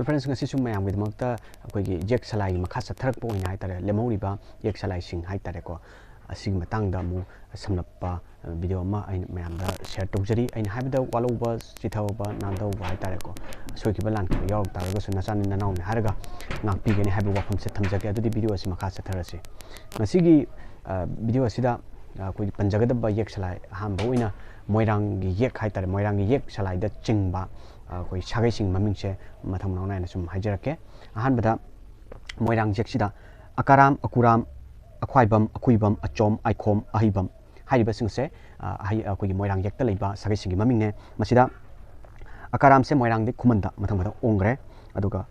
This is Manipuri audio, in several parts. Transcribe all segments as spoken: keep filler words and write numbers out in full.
Friends, ꯉꯁꯤꯁꯨ ꯃꯌꯥꯝꯒꯤꯗꯃꯛꯇ ꯑꯩꯈꯣꯏꯒꯤ ꯌꯦꯛ ꯁꯂꯥꯏꯒꯤ ꯃꯈꯥ ꯆꯠꯊꯔꯛꯄ ꯑꯣꯏꯅ ꯍꯥꯏꯇꯥꯔꯦ, ꯂꯦꯝꯍꯧꯔꯤꯕ ꯌꯦꯛ ꯁꯂꯥꯏꯁꯤꯡ ꯍꯥꯏꯇꯥꯔꯦꯀꯣ, ꯑꯁꯤꯒꯤ ꯃꯇꯥꯡꯗ ꯑꯃꯨꯛ ꯁꯝꯂꯞꯄ video ꯑꯃ ꯑꯩꯅ ꯃꯌꯥꯝꯗ share ꯇꯧꯖꯔꯤ꯫ ꯑꯩꯅ ꯍꯥꯏꯕꯗ ꯋꯥꯠꯍꯧꯕ, ꯆꯤꯊꯍꯧꯕ, ꯅꯥꯟꯊꯍꯧꯕ ꯍꯥꯏꯇꯥꯔꯦꯀꯣ, ꯑꯁꯣꯏꯈꯤꯕ ꯂꯥꯟꯈꯤꯕ ꯌꯥꯎꯔꯛ ꯇꯥꯔꯒꯁꯨ ꯅꯆꯥꯅꯤ ꯅꯅꯥꯎꯅꯤ ꯍꯥꯏꯔꯒ ꯉꯥꯛꯄꯤꯒꯅꯤ ꯍꯥꯏꯕ ꯋꯥꯐꯝꯁꯦ ꯊꯝꯖꯒꯦ꯫ ꯑꯗꯨꯗꯤ video ꯑꯁꯤ ꯃꯈꯥ ꯆꯠꯊꯔꯁꯤ꯫ ꯉꯁꯤꯒꯤ video ꯑꯁꯤꯗ ꯑꯩꯈꯣꯏꯒꯤ ꯄꯟꯖꯒꯗꯕ ꯌꯦꯛ ꯁꯂꯥꯏ ꯑꯍꯥꯟꯕ ꯑꯣꯏꯅ ꯃꯣꯏꯔꯥꯡꯒꯤ ꯌꯦꯛ ꯍꯥꯏꯇꯥꯔꯦ, ꯃꯣꯏꯔꯥꯡꯒꯤ ꯌꯦꯛ ꯁꯂꯥꯏꯗ ꯆꯤꯡꯕ ꯑꯩꯈꯣꯏ ꯁꯥꯒꯩꯁꯤꯡ ꯃꯃꯤꯡꯁꯦ ꯃꯊꯪ ꯃꯅꯥꯎ ꯅꯥꯏꯅ ꯁꯨꯝ ꯍꯥꯏꯖꯔꯛꯀꯦ꯫ ꯑꯍꯥꯟꯕꯗ ꯃꯣꯏꯔꯥꯡ ꯌꯦꯛꯁꯤꯗ ꯑꯀꯥꯔꯥꯝ, ꯑꯀꯨꯔꯥꯝ, ꯑꯈ꯭ꯋꯥꯏꯕꯝ, ꯑꯀꯨꯏꯕꯝ, ꯑꯆꯣꯝ, ꯑꯥꯏꯈꯣꯝ, ꯑꯍꯩꯕꯝ ꯍꯥꯏꯔꯤꯕꯁꯤꯡꯁꯦ, ꯑ, ꯑꯍꯩ-, ꯑꯩꯈꯣꯏꯒꯤ ꯃꯣꯏꯔꯥꯡ ꯌꯦꯛꯇ ꯂꯩꯕ ꯁꯥꯒꯩꯁꯤꯡꯒꯤ ꯃꯃꯤꯡꯅꯦ꯫ ꯃꯁꯤꯗ ꯑꯀꯥꯔꯥꯝꯁꯦ ꯃꯣꯏꯔꯥꯡꯗꯒꯤ ꯈꯨꯃꯟꯗ ꯃꯊꯪ ꯃꯊꯪ ꯑꯣꯟꯈ꯭ꯔꯦ꯫ ꯑꯗꯨꯒ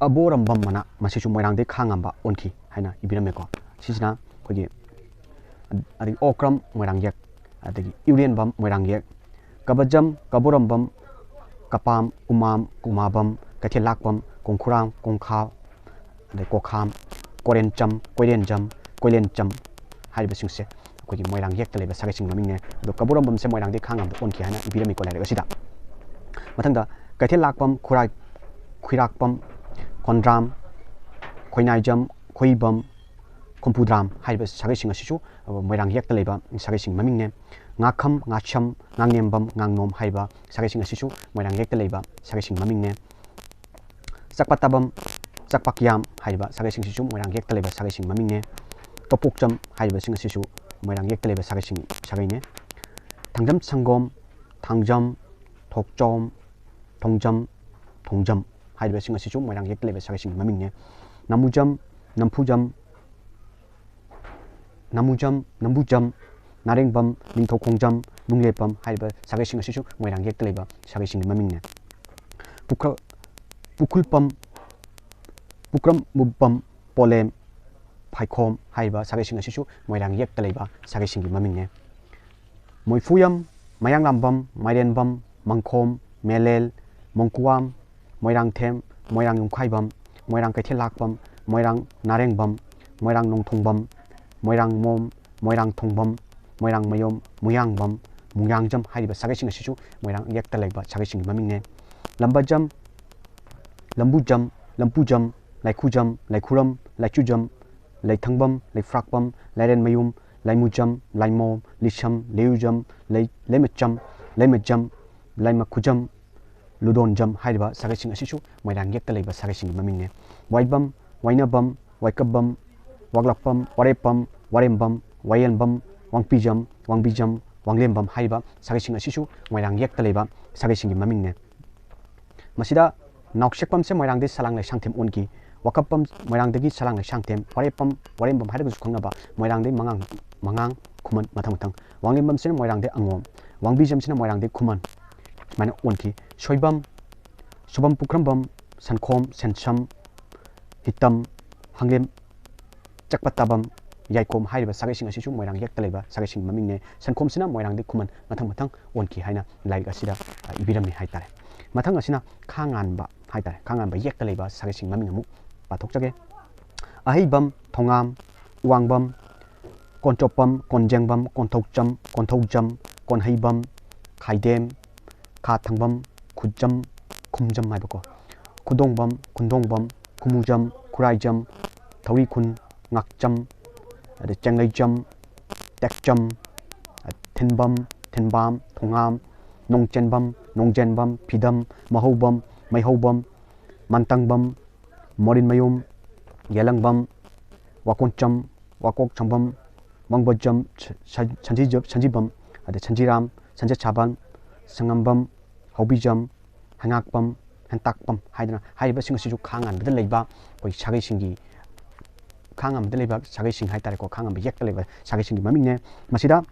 ꯑꯕꯣꯔꯝꯕꯝ ꯑꯅ ꯃꯁꯤꯁꯨ ꯃꯣꯏꯔꯥꯡꯗꯒꯤ ꯈꯥꯉꯥꯝꯕ ꯑꯣꯟꯈꯤ ꯍꯥꯏꯅ ꯏꯕꯤꯔꯝꯃꯦꯀꯣ꯫ ꯁꯤꯁꯤꯅ ꯑꯩꯈꯣꯏꯒꯤ, ꯑꯗꯒꯤ ꯑꯣꯀ꯭ꯔꯝ ꯃꯣꯏꯔꯥꯡ ꯌꯦꯛ, ꯑꯗꯒꯤ ꯏꯎꯔꯦꯟꯕꯝ ꯃꯣꯏꯔꯥꯡ ꯌꯦꯛ, ꯀꯕꯖꯝ, ꯀꯕꯣꯔꯝꯕꯝ, ꯀꯄꯥꯝ, ꯎꯃꯥꯝ, ꯀꯨꯃꯥꯕꯝ, ꯀꯩꯊꯦꯜꯂꯥꯛꯄꯝ, ꯀꯣꯡꯈꯨꯔꯥꯝ, ꯀꯣꯡꯈꯥ, ꯑꯗꯩ ꯀꯣꯈꯥꯝ, ꯀꯣꯔꯦꯟꯆꯝ, ꯀꯣꯏꯔꯦꯟꯖꯝ, ꯀꯣꯏꯂꯦꯟꯆꯝ ꯍꯥꯏꯔꯤꯕꯁꯤꯡꯁꯦ ꯑꯩꯈꯣꯏꯒꯤ ꯃꯣꯏꯔꯥꯡ ꯌꯦꯛꯇ ꯂꯩꯕ ꯁꯥꯒꯩꯁꯤꯡꯒꯤ ꯃꯃꯤꯡꯅꯦ꯫ ꯑꯗꯣ ꯀꯕꯣꯔꯝꯕꯝꯁꯦ ꯃꯣꯏꯔꯥꯡꯗꯒꯤ ꯈꯥꯉꯥꯝꯗ ꯑꯣꯟꯈꯤ ꯍꯥꯏꯅ ꯏꯕꯤꯔꯝꯃꯤꯀꯣ ꯂꯥꯏꯔꯤꯛ ꯑꯁꯤꯗ꯫ ꯃꯊꯪꯗ ꯀꯩꯊꯦꯜꯂꯥꯛꯄꯝ, ꯈꯨꯔꯥꯏ-, ꯈꯨꯏꯔꯥꯛꯄꯝ, ꯈꯣꯟꯗ꯭ꯔꯥꯝ, ꯈꯣꯏꯅꯥꯏꯖꯝ, ꯈꯣꯏꯕꯝ, ꯈꯨꯝꯄꯨꯗ꯭ꯔꯥꯝ ꯍꯥꯏꯔꯤꯕ ꯁꯥꯒꯩꯁꯤꯡ ꯑꯁꯤꯁꯨ ꯃꯣꯏꯔꯥꯡ ꯌꯦꯛꯇ ꯂꯩꯕ ꯁꯥꯒꯩꯁꯤꯡꯒꯤ ꯃꯃꯤꯡꯅꯦ꯫ ꯉꯥꯈꯝ, ꯉꯥꯁꯝ, ꯉꯥꯡꯅꯦꯝꯕꯝ, ꯉꯥꯡꯅꯣꯝ ꯍꯥꯏꯔꯤꯕ ꯁꯥꯒꯩꯁꯤꯡ ꯑꯁꯤꯁꯨ ꯃꯣꯏꯔꯥꯡ ꯌꯦꯛꯇ ꯂꯩꯕ ꯁꯥꯒꯩꯁꯤꯡꯒꯤ ꯃꯃꯤꯡꯅꯦ꯫ ꯆꯛꯄꯇꯕꯝ, ꯆꯛꯄꯀꯤꯌꯥꯝ ꯍꯥꯏꯔꯤꯕ ꯁꯥꯒꯩꯁꯤꯡꯁꯤꯁꯨ ꯃꯣꯏꯔꯥꯡ ꯌꯦꯛꯇ ꯂꯩꯕ ꯁꯥꯒꯩꯁꯤꯡꯒꯤ ꯃꯃꯤꯡꯅꯦ꯫ ꯇꯣꯄꯣꯛꯆꯝ ꯍꯥꯏꯔꯤꯕꯁꯤꯡ ꯑꯁꯤꯁꯨ ꯃꯣꯏꯔꯥꯡ ꯌꯦꯛꯇ ꯂꯩꯕ ꯁꯥꯒꯩꯁꯤꯡ, ꯁꯥꯒꯩꯅꯦ꯫ ꯊꯥꯡꯖꯝ ꯁꯪꯒꯣꯝ, ꯊꯥꯡꯖꯝ, ꯊꯣꯛꯆꯣꯝ, ꯊꯣꯡꯖꯝ, ꯊꯣꯡꯖꯝ ꯍꯥꯏꯔꯤꯕꯁꯤꯡ ꯑꯁꯤꯁꯨ ꯃꯣꯏꯔꯥꯡ ꯌꯦꯛꯇ ꯂꯩꯕ ꯁꯥꯒꯩꯁꯤꯡꯒꯤ ꯃꯃꯤꯡꯅꯦ꯫ ꯅꯃꯨꯖꯝ, ꯅꯝꯐꯨꯖꯝ, ꯅꯃꯨꯖꯝ, ꯅꯝꯕꯨꯖꯝ, ꯅꯥꯔꯦꯡꯕꯝ, ꯅꯤꯡꯊꯧꯈꯣꯡꯖꯝ, ꯅꯨꯡꯂꯦꯞꯄꯝ ꯍꯥꯏꯔꯤꯕ ꯁꯥꯒꯩꯁꯤꯡ ꯑꯁꯤꯁꯨ ꯃꯣꯏꯔꯥꯡ ꯌꯦꯛꯇ ꯂꯩꯕ ꯁꯥꯒꯩꯁꯤꯡꯒꯤ ꯃꯃꯤꯡꯅꯦ꯫ ꯄꯨꯈ꯭ꯔ-, ꯄꯨꯈꯨꯜꯄꯝ, ꯄꯨꯀ꯭ꯔꯝ ꯃꯨꯞꯄꯝ, ꯄꯣꯂꯦꯝ, ꯐꯥꯏꯈꯣꯝ ꯍꯥꯏꯔꯤꯕ ꯁꯥꯒꯩꯁꯤꯡ ꯑꯁꯤꯁꯨ ꯃꯣꯏꯔꯥꯡ ꯌꯦꯛꯇ ꯂꯩꯕ ꯁꯥꯒꯩꯁꯤꯡꯒꯤ ꯃꯃꯤꯡꯅꯦ꯫ ꯃꯣꯏꯐꯨꯌꯝ, ꯃꯌꯥꯡꯂꯥꯝꯕꯝ, ꯃꯥꯏꯔꯦꯟꯕꯝ, ꯃꯪꯈꯣꯝ, ꯃꯦꯂꯦꯜ, ꯃꯣꯡꯀꯨꯋꯥꯝ, ꯃꯣꯏꯔꯥꯡꯊꯦꯝ, ꯃꯣꯏꯔꯥꯡ ꯌꯨꯝꯈꯥꯏꯕꯝ, ꯃꯣꯏꯔꯥꯡ ꯀꯩꯊꯦꯜꯂꯥꯛꯄꯝ, ꯃꯣꯏꯔꯥꯡ ꯅꯥꯔꯦꯡꯕꯝ, ꯃꯣꯏꯔꯥꯡ ꯅꯣꯡꯊꯣꯡꯕꯝ, ꯃꯣꯏꯔꯥꯡ ꯃꯣꯝ, ꯃꯣꯏꯔꯥꯡ ꯊꯣꯡꯕꯝ, ꯃꯣꯏꯔꯥꯡ ꯃꯌꯣꯝ, ꯃꯨꯌꯥꯡꯕꯝ, ꯃꯨꯌꯥꯡꯖꯝ ꯍꯥꯏꯔꯤꯕ ꯁꯥꯒꯩꯁꯤꯡ ꯑꯁꯤꯁꯨ ꯃꯣꯏꯔꯥꯡ ꯌꯦꯛꯇ ꯂꯩꯕ ꯁꯥꯒꯩꯁꯤꯡꯒꯤ ꯃꯃꯤꯡꯅꯦ꯫ ꯂꯝꯕꯖꯝ, ꯂꯝꯕꯨꯖꯝ, ꯂꯝꯄꯨꯖꯝ, ꯂꯥꯏꯈꯨꯖꯝ, ꯂꯥꯏꯈꯨꯔꯝ, ꯂꯥꯏꯆꯨꯖꯝ, ꯂꯩꯊꯪꯕꯝ, ꯂꯩꯐ꯭ꯔꯥꯛꯄꯝ, ꯂꯥꯏꯔꯦꯟꯃꯌꯨꯝ, ꯂꯥꯏꯃꯨꯖꯝ, ꯂꯥꯏꯃꯣꯝ, ꯂꯤꯁꯝ, ꯂꯩꯌꯨꯖꯝ, ꯂꯩ-, ꯂꯩꯃꯆꯝ, ꯂꯩꯃꯖꯝ, ꯂꯥꯏꯃꯈꯨꯖꯝ, ꯂꯨꯗꯣꯟꯖꯝ ꯍꯥꯏꯔꯤꯕ ꯁꯥꯒꯩꯁꯤꯡ ꯑꯁꯤꯁꯨ ꯃꯣꯏꯔꯥꯡ ꯌꯦꯛꯇ ꯂꯩꯕ ꯁꯥꯒꯩꯁꯤꯡꯒꯤ ꯃꯃꯤꯡꯅꯦ꯫ ꯋꯥꯏꯕꯝ, ꯋꯥꯏꯅꯕꯝ, ꯋꯥꯏꯀꯞꯕꯝ, ꯋꯥꯛꯂꯛꯄꯝ, ꯋꯥꯔꯦꯞꯄꯝ, ꯋꯥꯔꯦꯝꯕꯝ, ꯋꯥꯌꯦꯟꯕꯝ, ꯋꯥꯡꯄꯤꯖꯝ, ꯋꯥꯡꯕꯤꯖꯝ, ꯋꯥꯡꯂꯦꯝꯕꯝ ꯍꯥꯏꯔꯤꯕ ꯁꯥꯒꯩꯁꯤꯡ ꯑꯁꯤꯁꯨ ꯃꯣꯏꯔꯥꯡ ꯌꯦꯛꯇ ꯂꯩꯕ ꯁꯥꯒꯩꯁꯤꯡꯒꯤ ꯃꯃꯤꯡꯅꯦ꯫ ꯃꯁꯤꯗ ꯅꯥꯎꯁꯦꯛꯄꯝꯁꯦ ꯃꯣꯏꯔꯥꯡꯗꯒꯤ ꯁꯂꯥꯡ ꯂꯩꯁꯥꯡꯊꯦꯝ ꯑꯣꯟꯈꯤ꯫ ꯋꯥꯀꯞꯄꯝ ꯃꯣꯏꯔꯥꯡꯗꯒꯤ ꯁꯂꯥꯡ ꯂꯩꯁꯥꯡꯊꯦꯝ, ꯋꯥꯔꯦꯞꯄꯝ, ꯋꯥꯔꯦꯝꯕꯝ ꯍꯥꯏꯔꯒꯁꯨ ꯈꯪꯅꯕ ꯃꯣꯏꯔꯥꯡꯗꯒꯤ ꯃꯉꯥꯡ, ꯃꯉꯥꯡ, ꯈꯨꯃꯟ ꯃꯊꯪ ꯃꯊꯪ꯫ ꯋꯥꯡꯂꯦꯝꯕꯝꯁꯤꯅ ꯃꯣꯏꯔꯥꯡꯗꯒꯤ ꯑꯉꯣꯝ, ꯋꯥꯡꯕꯤꯖꯝꯁꯤꯅ ꯃꯣꯏꯔꯥꯡꯗꯒꯤ ꯈꯨꯃꯟ, ꯁꯨꯃꯥꯏꯅ ꯑꯣꯟꯈꯤ꯫ ꯁꯣꯏꯕꯝ, ꯁꯨꯕꯝ ꯄꯨꯈ꯭ꯔꯝꯕꯝ, ꯁꯟꯈꯣꯝ, ꯁꯦꯟꯁꯝ, ꯍꯤꯇꯝ, ꯍꯪꯂꯦꯝ, ꯆꯛꯄꯇꯥꯕꯝ, ꯌꯥꯏꯈꯣꯝ ꯍꯥꯏꯔꯤꯕ ꯁꯥꯒꯩꯁꯤꯡ ꯑꯁꯤꯁꯨ ꯃꯣꯏꯔꯥꯡ ꯌꯦꯛꯇ ꯂꯩꯕ ꯁꯥꯒꯩꯁꯤꯡꯒꯤ ꯃꯃꯤꯡꯅꯦ꯫ ꯁꯟꯈꯣꯝꯁꯤꯅ ꯃꯣꯏꯔꯥꯡꯗꯒꯤ ꯈꯨꯃꯟ ꯃꯊꯪ ꯃꯊꯪ ꯑꯣꯟꯈꯤ ꯍꯥꯏꯅ ꯂꯥꯏꯔꯤꯛ ꯑꯁꯤꯗ, ꯑ, ꯏꯕꯤꯔꯝꯃꯤ ꯍꯥꯏꯇꯥꯔꯦ꯫ ꯃꯊꯪ ꯑꯁꯤꯅ ꯈꯥꯉꯥꯟꯕ ꯍꯥꯏꯇꯥꯔꯦ꯫ ꯈꯥꯉꯥꯟꯕ ꯌꯦꯛꯇ ꯂꯩꯕ ꯁꯥꯒꯩꯁꯤꯡ ꯃꯃꯤꯡ ꯑꯃꯨꯛ ꯄꯥꯊꯣꯛꯆꯒꯦ꯫ ꯑꯍꯩꯕꯝ, ꯊꯣꯉꯥꯝ, ꯎꯋꯥꯡꯕꯝ, ꯀꯣꯟꯆꯣꯞꯄꯝ, ꯀꯣꯟꯖꯦꯡꯕꯝ, ꯀꯣꯟꯊꯧꯆꯝ, ꯀꯣꯟꯊꯧꯖꯝ, ꯀꯣꯟꯍꯩꯕꯝ, ꯈꯥꯏꯗꯦꯝ, ꯈꯥ ꯊꯪꯕꯝ, ꯈꯨꯖꯝ, ꯈꯨꯝꯖꯝ ꯍꯥꯏꯕꯀꯣ, ꯈꯨꯗꯣꯡꯕꯝ, ꯈꯨꯟꯗꯣꯡꯕꯝ, ꯈꯨꯃꯨꯖꯝ, ꯈꯨꯔꯥꯏꯖꯝ, ꯊꯧꯔꯤꯈꯨꯟ, ꯉꯥꯛꯆꯝ, ꯑꯗꯩ ꯆꯦꯡꯂꯩꯖꯝ, ꯇꯦꯛꯆꯝ, ꯊꯤꯟꯕꯝ, ꯊꯤꯟꯕꯥꯝ, ꯊꯣꯉꯥꯝ, ꯅꯣꯡꯆꯦꯟꯕꯝ, ꯅꯣꯡꯖꯦꯟꯕꯝ, ꯐꯤꯗꯝ, ꯃꯍꯧꯕꯝ, ꯃꯩꯍꯧꯕꯝ, ꯃꯟꯇꯪꯕꯝ, ꯃꯣꯔꯤꯟꯃꯌꯨꯝ, ꯌꯦꯂꯪꯕꯝ, ꯋꯥꯀꯣꯟꯆꯝ, ꯋꯥꯀꯣꯛꯁꯪꯕꯝ, ꯃꯪꯕꯖꯝ, ꯁ-, ꯁ-, ꯁꯟꯖꯤꯖ-, ꯁꯟꯖꯤꯕꯝ, ꯑꯗꯩ ꯁꯟꯖꯤꯔꯥꯝ, ꯁꯟꯖꯦꯠꯁꯥꯕꯝ, ꯁꯉꯝꯕꯝ, ꯍꯧꯕꯤꯖꯝ, ꯍꯩꯉꯥꯛꯄꯝ, ꯍꯦꯟꯇꯥꯛꯄꯝ ꯍꯥꯏꯗꯅ ꯍꯥꯏꯔꯤꯕꯁꯤꯡ ꯑꯁꯤꯁꯨ ꯈꯥꯉꯥꯟꯕꯗ ꯂꯩꯕ ꯑꯩꯈꯣꯏ ꯁꯥꯒꯩꯁꯤꯡꯒꯤ, ꯈꯥꯉꯥꯟꯕꯗ ꯂꯩꯕ ꯁꯥꯒꯩꯁꯤꯡ ꯍꯥꯏꯇꯥꯔꯦꯀꯣ, ꯈꯥꯉꯥꯟꯕ ꯌꯦꯛꯇ ꯂꯩꯕ ꯁꯥꯒꯩꯁꯤꯡꯒꯤ ꯃꯃꯤꯡꯅꯦ꯫ ꯃꯁꯤꯗ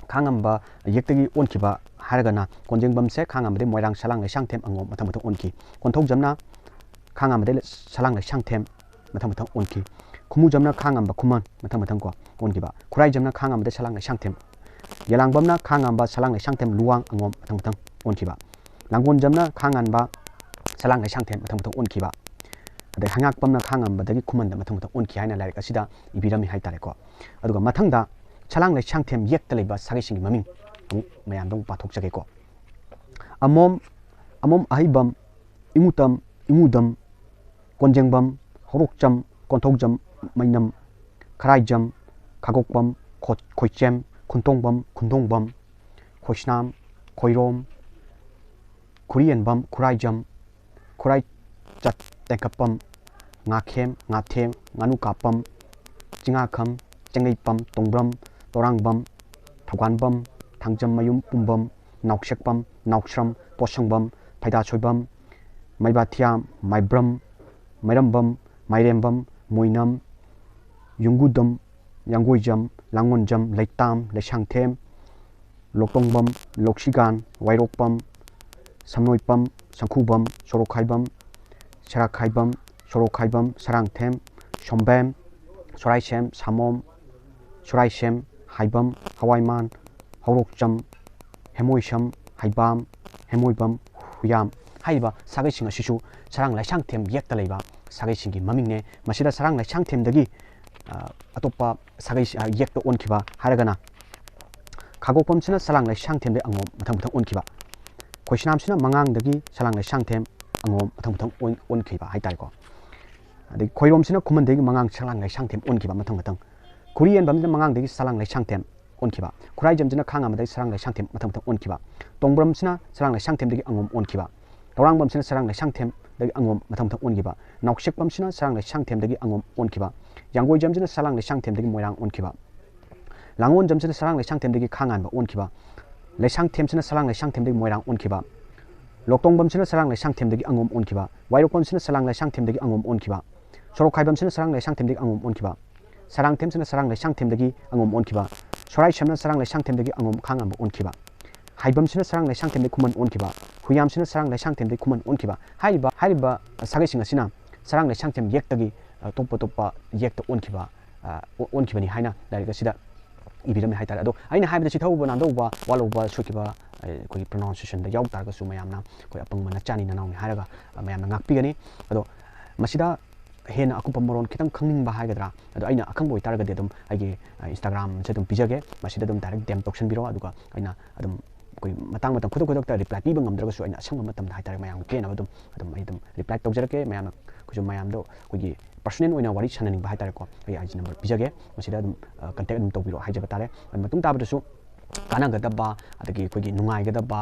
ꯈꯥꯉꯥꯟꯕ ꯌꯦꯛꯇꯒꯤ ꯑꯣꯟꯈꯤꯕ ꯍꯥꯏꯔꯒꯅ ꯀꯣꯟꯖꯦꯡꯕꯝꯁꯦ ꯈꯥꯉꯥꯟꯕꯗꯒꯤ ꯃꯣꯏꯔꯥꯡ, ꯁꯂꯥꯡ, ꯂꯩꯁꯥꯡꯊꯦꯝ, ꯑꯉꯣꯝ ꯃꯊꯪ ꯃꯊꯪ ꯑꯣꯟꯈꯤ꯫ ꯀꯣꯟꯊꯧꯖꯝꯅ ꯈꯥꯉꯥꯟꯕꯗꯒꯤ ꯁꯂꯥꯡ, ꯂꯩꯁꯥꯡꯊꯦꯝ ꯃꯊꯪ ꯃꯊꯪ ꯑꯣꯟꯈꯤ꯫ ꯈꯨꯃꯨꯖꯝꯅ ꯈꯥꯉꯥꯟꯕ, ꯈꯨꯃꯟ ꯃꯊꯪ ꯃꯊꯪ ꯀꯣ ꯑꯣꯟꯈꯤꯕ꯫ ꯈꯨꯔꯥꯏꯖꯝꯅ ꯈꯥꯉꯥꯟꯕꯗꯒꯤ ꯁꯂꯥꯡ, ꯂꯩꯁꯥꯡꯊꯦꯝ꯫ ꯌꯦꯂꯥꯡꯕꯝꯅ ꯈꯥꯉꯥꯟꯕ, ꯁꯂꯥꯡ, ꯂꯩꯁꯥꯡꯊꯦꯝ, ꯂꯨꯋꯥꯡ, ꯑꯉꯣꯝ ꯃꯊꯪ ꯃꯊꯪ ꯑꯣꯟꯈꯤꯕ꯫ ꯂꯥꯡꯒꯣꯟꯖꯝꯅ ꯈꯥꯉꯥꯟꯕ, ꯁꯂꯥꯡ, ꯂꯩꯁꯥꯡꯊꯦꯝ ꯃꯊꯪ ꯃꯊꯪ ꯑꯣꯟꯈꯤꯕ꯫ ꯑꯗꯩ ꯍꯩꯉꯥꯛꯄꯝꯅ ꯈꯥꯉꯥꯟꯕꯗꯒꯤ ꯈꯨꯃꯟꯗ ꯃꯊꯪ ꯃꯊꯪ ꯑꯣꯟꯈꯤ ꯍꯥꯏꯅ ꯂꯥꯏꯔꯤꯛ ꯑꯁꯤꯗ ꯏꯕꯤꯔꯝꯃꯤ ꯍꯥꯏꯇꯥꯔꯦꯀꯣ꯫ ꯑꯗꯨꯒ ꯃꯊꯪꯗ ꯁꯂꯥꯡ, ꯂꯩꯁꯥꯡꯊꯦꯝ ꯌꯦꯛꯇ ꯂꯩꯕ ꯁꯥꯒꯩꯁꯤꯡꯒꯤ ꯃꯃꯤꯡ ꯑꯃꯨꯛ ꯃꯌꯥꯝꯗ ꯑꯃꯨꯛ ꯄꯥꯊꯣꯛꯆꯒꯦꯀꯣ꯫ ꯑꯃꯣꯝ, ꯑꯃꯣꯝ ꯑꯍꯩꯕꯝ, ꯏꯉꯨꯇꯝ, ꯏꯉꯨꯗꯝ, ꯀꯣꯟꯖꯦꯡꯕꯝ, ꯍꯧꯔꯣꯛꯆꯝ, ꯀꯣꯟꯊꯧꯖꯝ, ꯃꯩꯅꯝ, ꯈꯔꯥꯏꯖꯝ, ꯈꯥꯒꯣꯛꯄꯝ, ꯈꯣ-, ꯈꯣꯏꯆꯦꯝ, ꯈꯨꯟꯇꯣꯡꯕꯝ, ꯈꯨꯟꯗꯣꯡꯕꯝ, ꯈꯣꯏꯁꯅꯥꯝ, ꯈꯣꯏꯔꯣꯝ, ꯈꯨꯔꯤꯌꯦꯟꯕꯝ, ꯈꯨꯔꯥꯏꯖꯝ, ꯈꯨꯔꯥꯏꯆꯠ, ꯇꯦꯡꯈꯠꯄꯝ, ꯉꯥꯈꯦꯝ, ꯉꯥꯊꯦꯝ, ꯉꯥꯅꯨꯀꯥꯞꯄꯝ, ꯆꯤꯡꯉꯥꯈꯝ, ꯆꯦꯡꯂꯩꯄꯝ, ꯇꯣꯡꯕ꯭ꯔꯝ, ꯇꯣꯔꯥꯡꯕꯝ, ꯊꯧꯒꯥꯟꯕꯝ, ꯊꯥꯡꯖꯝꯃꯌꯨꯝ, ꯄꯨꯝꯕꯝ, ꯅꯥꯎꯁꯦꯛꯄꯝ, ꯅꯥꯎꯁ꯭ꯔꯝ, ꯄꯣꯠꯁꯪꯕꯝ, ꯐꯩꯗꯥꯁꯣꯏꯕꯝ, ꯃꯩꯕꯥꯊꯤꯌꯥꯝ, ꯃꯥꯏꯕ꯭ꯔꯝ, ꯃꯩꯔꯝꯕꯝ, ꯃꯥꯏꯔꯦꯝꯕꯝ, ꯃꯣꯏꯅꯝ, ꯌꯨꯝꯒꯨꯗꯝ, ꯌꯥꯡꯒꯣꯏꯖꯝ, ꯂꯥꯡꯉꯣꯟꯖꯝ, ꯂꯩꯇꯥꯝ, ꯂꯩꯁꯥꯡꯊꯦꯝ, ꯂꯣꯛꯇꯣꯡꯕꯝ, ꯂꯧꯁꯤꯒꯥꯟ, ꯋꯥꯏꯔꯣꯛꯄꯝ, ꯁꯝꯅꯣꯏꯄꯝ, ꯁꯪꯈꯨꯕꯝ, ꯁꯣꯔꯣꯛꯈꯥꯏꯕꯝ, ꯁꯦꯔꯥꯈꯥꯏꯕꯝ, ꯁꯣꯔꯣꯛꯈꯥꯏꯕꯝ, ꯁꯔꯥꯡꯊꯦꯝ, ꯁꯣꯝꯕꯦꯝ, ꯁꯣꯔꯥꯏꯁꯦꯝ, ꯁꯥꯃꯣꯝ, ꯁꯣꯔꯥꯏꯁꯦꯝ, ꯍꯥꯏꯕꯝ, ꯍꯋꯥꯏꯃꯥꯟ, ꯍꯧꯔꯣꯛꯆꯝ, ꯍꯦꯃꯣꯏꯁꯝ, ꯍꯩꯕꯥꯝ, ꯍꯦꯃꯣꯏꯕꯝ, ꯍꯨꯌꯥꯝ ꯍꯥꯏꯔꯤꯕ ꯁꯥꯒꯩꯁꯤꯡ ꯑꯁꯤꯁꯨ ꯁꯔꯥꯡ ꯂꯩꯁꯥꯡꯊꯦꯝ ꯌꯦꯛꯇ ꯂꯩꯕ ꯁꯥꯒꯩꯁꯤꯡꯒꯤ ꯃꯃꯤꯡꯅꯦ꯫ ꯃꯁꯤꯗ ꯁꯔꯥꯡ ꯂꯩꯁꯥꯡꯊꯦꯝꯗꯒꯤ, ꯑ, ꯑꯇꯣꯞꯄ ꯁꯥꯒꯩ, ꯑ, ꯌꯦꯛꯇ ꯑꯣꯟꯈꯤꯕ ꯍꯥꯏꯔꯒꯅ ꯈꯥꯒꯣꯛꯄꯝꯁꯤꯅ ꯁꯔꯥꯡ ꯂꯩꯁꯥꯡꯊꯦꯝꯗꯒꯤ ꯑꯉꯣꯝ ꯃꯊꯪ ꯃꯊꯪ ꯑꯣꯟꯈꯤꯕ, ꯈꯣꯏꯁꯅꯥꯝꯁꯤꯅ ꯃꯉꯥꯡꯗꯒꯤ ꯁꯔꯥꯡ ꯂꯩꯁꯥꯡꯊꯦꯝ ꯑꯉꯣꯝ ꯃꯊꯪ ꯃꯊꯪ ꯑꯣꯟ-, ꯑꯣꯟꯈꯤꯕ ꯍꯥꯏꯇꯥꯔꯦꯀꯣ꯫ ꯑꯗꯒꯤ ꯈꯣꯏꯔꯣꯝꯁꯤꯅ ꯈꯨꯃꯟꯗꯒꯤ ꯃꯉꯥꯡ ꯁꯔꯥꯡ ꯂꯩꯁꯥꯡꯊꯦꯝ ꯑꯣꯟꯈꯤꯕ ꯃꯊꯪ ꯃꯊꯪ꯫ ꯈꯨꯔꯤꯌꯦꯟꯕꯝꯁꯤꯅ ꯃꯉꯥꯡꯗꯒꯤ ꯁꯔꯥꯡ ꯂꯩꯁꯥꯡꯊꯦꯝ ꯑꯣꯟꯈꯤꯕ꯫ ꯈꯨꯔꯥꯏꯖꯝꯁꯤꯅ ꯈꯥꯉꯥꯝꯕꯗꯒꯤ ꯁꯔꯥꯡ ꯂꯩꯁꯥꯡꯊꯦꯝ ꯃꯊꯪ ꯃꯊꯪ ꯑꯣꯟꯈꯤꯕ꯫ ꯇꯣꯡꯕ꯭ꯔꯝꯁꯤꯅ ꯁꯔꯥꯡ ꯂꯩꯁꯥꯡꯊꯦꯝꯗꯒꯤ ꯑꯉꯣꯝ ꯑꯣꯟꯈꯤꯕ꯫ ꯇꯧꯔꯥꯡꯕꯝꯁꯤꯅ ꯁꯔꯥꯡ ꯂꯩꯁꯥꯡꯊꯦꯝꯗꯒꯤ ꯑꯉꯣꯝ ꯃꯊꯪ ꯃꯊꯪ ꯑꯣꯟꯈꯤꯕ꯫ ꯅꯥꯎꯁꯦꯛꯄꯝꯁꯤꯅ ꯁꯔꯥꯡ ꯂꯩꯁꯥꯡꯊꯦꯝꯗꯒꯤ ꯑꯉꯣꯝ ꯑꯣꯟꯈꯤꯕ꯫ ꯌꯥꯡꯒꯣꯏꯖꯝꯁꯤꯅ ꯁꯔꯥꯡ ꯂꯩꯁꯥꯡꯊꯦꯝꯗꯒꯤ ꯃꯣꯏꯔꯥꯡ ꯑꯣꯟꯈꯤꯕ꯫ ꯂꯥꯡꯉꯣꯟꯖꯝꯁꯤꯅ ꯁꯔꯥꯡ ꯂꯩꯁꯥꯡꯊꯦꯝꯗꯒꯤ ꯈꯥꯉꯥꯟꯕ ꯑꯣꯟꯈꯤꯕ꯫ ꯂꯩꯁꯥꯡꯊꯦꯝꯁꯤꯅ ꯁꯔꯥꯡ ꯂꯩꯁꯥꯡꯊꯦꯝꯗꯒꯤ ꯃꯣꯏꯔꯥꯡ ꯑꯣꯟꯈꯤꯕ꯫ ꯂꯣꯛꯇꯣꯡꯕꯝꯁꯤꯅ ꯁꯔꯥꯡ ꯂꯩꯁꯥꯡꯊꯦꯝꯗꯒꯤ ꯑꯉꯣꯝ ꯑꯣꯟꯈꯤꯕ꯫ ꯋꯥꯏꯔꯣꯛꯄꯝꯁꯤꯅ ꯁꯔꯥꯡ ꯂꯩꯁꯥꯡꯊꯦꯝꯗꯒꯤ ꯑꯉꯣꯝ ꯑꯣꯟꯈꯤꯕ꯫ ꯁꯣꯔꯣꯛꯈꯥꯏꯕꯝꯁꯤꯅ ꯁꯔꯥꯡ ꯂꯩꯁꯥꯡꯊꯦꯝꯗꯒꯤ ꯑꯉꯣꯝ ꯑꯣꯟꯈꯤꯕ꯫ ꯁꯔꯥꯡꯊꯦꯝꯁꯤꯅ ꯁꯔꯥꯡ ꯂꯩꯁꯥꯡꯊꯦꯝꯗꯒꯤ ꯑꯉꯣꯝ ꯑꯣꯟꯈꯤꯕ꯫ ꯁꯣꯔꯥꯏꯁꯝꯅ ꯁꯔꯥꯡ ꯂꯩꯁꯥꯡꯊꯦꯝꯗꯒꯤ ꯑꯉꯣꯝ ꯈꯥꯉꯥꯟꯕ ꯑꯣꯟꯈꯤꯕ꯫ ꯍꯥꯏꯕꯝꯁꯤꯅ ꯁꯔꯥꯡ ꯂꯩꯁꯥꯡꯊꯦꯝꯗꯒꯤ ꯈꯨꯃꯟ ꯑꯣꯟꯈꯤꯕ꯫ ꯍꯨꯌꯥꯝꯁꯤꯅ ꯁꯔꯥꯡ ꯂꯩꯁꯥꯡꯊꯦꯝꯗꯒꯤ ꯈꯨꯃꯟ ꯑꯣꯟꯈꯤꯕ꯫ ꯍꯥꯏꯔꯤꯕ, ꯍꯥꯏꯔꯤꯕ ꯁꯥꯒꯩꯁꯤꯡ ꯑꯁꯤꯅ ꯁꯔꯥꯡ ꯂꯩꯁꯥꯡꯊꯦꯝ ꯌꯦꯛꯇꯒꯤ, ꯑ, ꯇꯣꯞꯄ ꯇꯣꯞꯄ ꯌꯦꯛꯇ ꯑꯣꯟꯈꯤꯕ, ꯑ, ꯑꯣ-, ꯑꯣꯟꯈꯤꯕꯅꯤ ꯍꯥꯏꯅ ꯂꯥꯏꯔꯤꯛ ꯑꯁꯤꯗ ꯏꯕꯤꯔꯝꯃꯤ ꯍꯥꯏꯇꯥꯔꯦ꯫ ꯑꯗꯣ ꯑꯩꯅ ꯍꯥꯏꯕꯗ ꯆꯤꯊꯍꯧꯕ ꯅꯥꯟꯗꯧꯕ, ꯋꯥꯠꯍꯧꯕ, ꯁꯣꯏꯈꯤꯕ, ꯑ, ꯑꯩꯈꯣꯏꯒꯤ pronunciationꯗ ꯌꯥꯎ ꯇꯥꯔꯒꯁꯨ ꯃꯌꯥꯝꯅ ꯑꯩꯈꯣꯏ ꯑꯄꯪꯕ ꯅꯆꯥꯅꯤ ꯅꯅꯥꯎꯅꯤ ꯍꯥꯏꯔꯒ, ꯑ, ꯃꯌꯥꯝꯅ ꯉꯥꯛꯄꯤꯒꯅꯤ꯫ ꯑꯗꯣ ꯃꯁꯤꯗ ꯍꯦꯟꯅ ꯑꯀꯨꯞꯄ ꯃꯔꯣꯟ ꯈꯤꯇꯪ ꯈꯪꯅꯤꯡꯕ ꯍꯥꯏꯒꯗ꯭ꯔꯥ, ꯑꯗꯣ ꯑꯩꯅ ꯑꯈꯪꯕ ꯑꯣꯏꯇꯥꯔꯒꯗꯤ ꯑꯗꯨꯝ ꯑꯩꯒꯤ, ꯑ, Instagramꯁꯦ ꯑꯗꯨꯝ ꯄꯤꯖꯒꯦ, ꯃꯁꯤꯗ ꯑꯗꯨꯝ direct DM ꯇꯧꯁꯟꯕꯤꯔꯣ, ꯑꯗꯨꯒ ꯑꯩꯅ ꯑꯗꯨꯝ ꯑꯩꯈꯣꯏ ꯃꯇꯥꯡ ꯃꯇꯝ ꯈꯨꯗꯛ ꯈꯨꯗꯛꯇ ꯔꯤꯄ꯭ꯂꯥꯏ ꯄꯤꯕ ꯉꯝꯗ꯭ꯔꯒꯁꯨ ꯑꯩꯅ ꯑꯁꯪꯕ ꯃꯇꯝꯗ ꯍꯥꯏꯇꯥꯔꯦ ꯃꯌꯥꯝꯒꯤ ꯄꯦꯟꯅꯕ ꯑꯗꯨꯝ ꯑꯗꯨꯝ ꯑꯩ ꯑꯗꯨꯝ ꯔꯤꯄ꯭ꯂꯥꯏ ꯇꯧꯖꯔꯛꯀꯦ꯫ ꯃꯌꯥꯝꯅ ꯑꯩꯈꯣꯏꯁꯨ ꯃꯌꯥꯝꯗꯣ ꯑꯩꯈꯣꯏꯒꯤ ꯄꯔꯁꯣꯅꯦꯜ ꯑꯣꯏꯅ ꯋꯥꯔꯤ ꯁꯥꯟꯅꯅꯤꯡꯕ ꯍꯥꯏꯇꯥꯔꯦꯀꯣ, ꯑꯩ ꯑꯥꯏ ꯖꯤ ꯅꯝꯕꯔ ꯄꯤꯖꯒꯦ, ꯃꯁꯤꯗ ꯑꯗꯨꯝ ꯀꯟꯇꯦꯛ ꯑꯗꯨꯝ ꯇꯧꯕꯤꯔꯣ ꯍꯥꯏꯖꯕ ꯇꯥꯔꯦ꯫ ꯑꯗꯨ ꯃꯇꯨꯡ ꯇꯥꯕꯗꯁꯨ ꯀꯥꯟꯅꯒꯗꯕ, ꯑꯗꯒꯤ ꯑꯩꯈꯣꯏꯒꯤ ꯅꯨꯡꯉꯥꯏꯒꯗꯕ,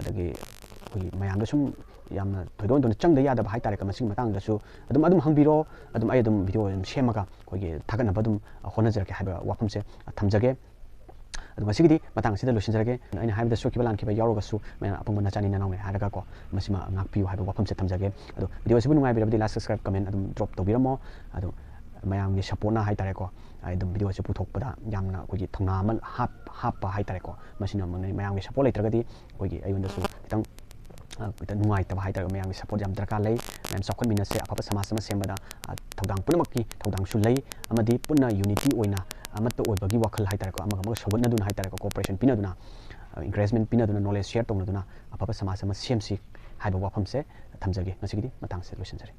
ꯑꯗꯒꯤ ꯑꯩꯈꯣꯏꯒꯤ ꯃꯌꯥꯝꯗ ꯁꯨꯝ ꯌꯥꯝꯅ ꯊꯣꯏꯗꯣꯛ ꯍꯦꯟꯗꯣꯛꯅ ꯆꯪꯗ ꯌꯥꯗꯕ ꯍꯥꯏꯇꯥꯔꯦꯀꯣ, ꯃꯁꯤꯒꯤ ꯃꯇꯥꯡꯗꯁꯨ ꯑꯗꯨꯝ ꯑꯗꯨꯝ ꯍꯪꯕꯤꯔꯣ꯫ ꯑꯗꯨꯝ ꯑꯩ ꯑꯗꯨꯝ ꯚꯤꯗꯤꯑꯣ ꯑꯗꯨꯝ ꯁꯦꯝꯃꯒ ꯑꯩꯈꯣꯏꯒꯤ ꯊꯥꯒꯠꯅꯕ ꯑꯗꯨꯝ ꯍꯣꯠꯅꯖꯔꯛꯀꯦ ꯍꯥꯏꯕ ꯋꯥꯐꯝꯁꯦ ꯊꯝꯖꯒꯦ꯫ ꯑꯗꯨ ꯉꯁꯤꯒꯤꯗꯤ ꯃꯇꯥꯡ ꯑꯁꯤꯗ ꯂꯣꯏꯁꯤꯟꯖꯔꯒꯦ꯫ ꯑꯩꯅ ꯍꯥꯏꯕꯗ ꯁꯣꯏꯈꯤꯕ ꯂꯥꯟꯈꯤꯕ ꯌꯥꯎꯔꯒꯁꯨ ꯃꯌꯥꯝ ꯑꯄꯪꯕ ꯅꯆꯥꯅꯤ ꯅꯅꯥꯎꯅꯤ ꯍꯥꯏꯔꯒꯀꯣ, ꯃꯁꯤꯃ ꯉꯥꯛꯄꯤꯌꯨ ꯍꯥꯏꯕ ꯋꯥꯐꯝꯁꯦ ꯊꯝꯖꯒꯦ꯫ ꯑꯗꯣ ꯚꯤꯗꯤꯑꯣ ꯑꯁꯤꯕꯨ ꯅꯨꯡꯉꯥꯏꯕꯤꯔꯕꯗꯤ like, subscribe, comment ꯑꯗꯨꯝ ꯗ꯭ꯔꯣꯞ ꯇꯧꯕꯤꯔꯝꯃꯣ꯫ ꯑꯗꯣ ꯃꯌꯥꯝꯒꯤ ꯁꯞꯄꯣꯔꯠꯅ ꯍꯥꯏꯇꯥꯔꯦꯀꯣ, ꯑꯩ ꯑꯗꯨꯝ ꯚꯤꯗꯤꯑꯣ ꯑꯁꯤ ꯄꯨꯊꯣꯛꯄꯗ ꯌꯥꯝꯅ ꯑꯩꯈꯣꯏꯒꯤ ꯊꯧꯅꯥ ꯑꯃ ꯍꯥꯞ-, ꯍꯥꯞꯄ ꯍꯥꯏꯇꯥꯔꯦꯀꯣ꯫ ꯃꯁꯤꯅ ꯃꯉꯣꯟꯗ ꯃꯌꯥꯝꯒꯤ ꯁꯞꯄꯣꯔꯠ ꯂꯩꯇ꯭ꯔꯒꯗꯤ ꯑꯩꯈꯣꯏꯒꯤ ꯑꯩꯉꯣꯟꯗꯁꯨ ꯈꯤꯇꯪ, ꯑ, ꯈꯤꯇꯪ ꯅꯨꯡꯉꯥꯏꯇꯕ ꯍꯥꯏꯇꯥꯔꯦ꯫ ꯃꯌꯥꯝꯒꯤ ꯁꯞꯄꯣꯔꯠ ꯌꯥꯝ ꯗꯔꯀꯥꯔ ꯂꯩ꯫ ꯃꯌꯥꯝ ꯆꯥꯎꯈꯠꯃꯤꯟꯅꯁꯦ, ꯑꯐꯕ ꯁꯃꯥꯖ ꯑꯃ ꯁꯦꯝꯕꯗ, ꯑ, ꯊꯧꯗꯥꯡ ꯄꯨꯝꯅꯃꯛꯀꯤ ꯊꯧꯗꯥꯡꯁꯨ ꯂꯩ꯫ ꯑꯃꯗꯤ ꯄꯨꯟꯅ ꯌꯨꯅꯤꯇꯤ ꯑꯣꯏꯅ ꯑꯃꯠꯇ ꯑꯣꯏꯕꯒꯤ ꯋꯥꯈꯜ ꯍꯥꯏꯇꯥꯔꯦꯀꯣ, ꯑꯃꯒ ꯑꯃꯒ ꯁꯧꯒꯠꯅꯗꯨꯅ ꯍꯥꯏꯇꯥꯔꯦꯀꯣ, ꯀꯣꯑꯣꯄꯔꯦꯁꯟ ꯄꯤꯅꯗꯨꯅ, ꯑ, ꯏꯟꯀꯔꯦꯖꯃꯦꯟ ꯄꯤꯅꯗꯨꯅ, ꯅꯣꯂꯦꯖ ꯁꯤꯌꯔ ꯇꯧꯅꯗꯨꯅ ꯑꯐꯕ ꯁꯃꯥꯖ ꯑꯃ ꯁꯦꯝꯁꯤ ꯍꯥꯏꯕ ꯋꯥꯐꯝꯁꯦ ꯊꯝꯖꯒꯦ꯫ ꯉꯁꯤꯒꯤꯗꯤ ꯃꯇꯥꯡꯁꯤꯗ ꯂꯣꯏꯁꯤꯟꯖꯔꯦ꯫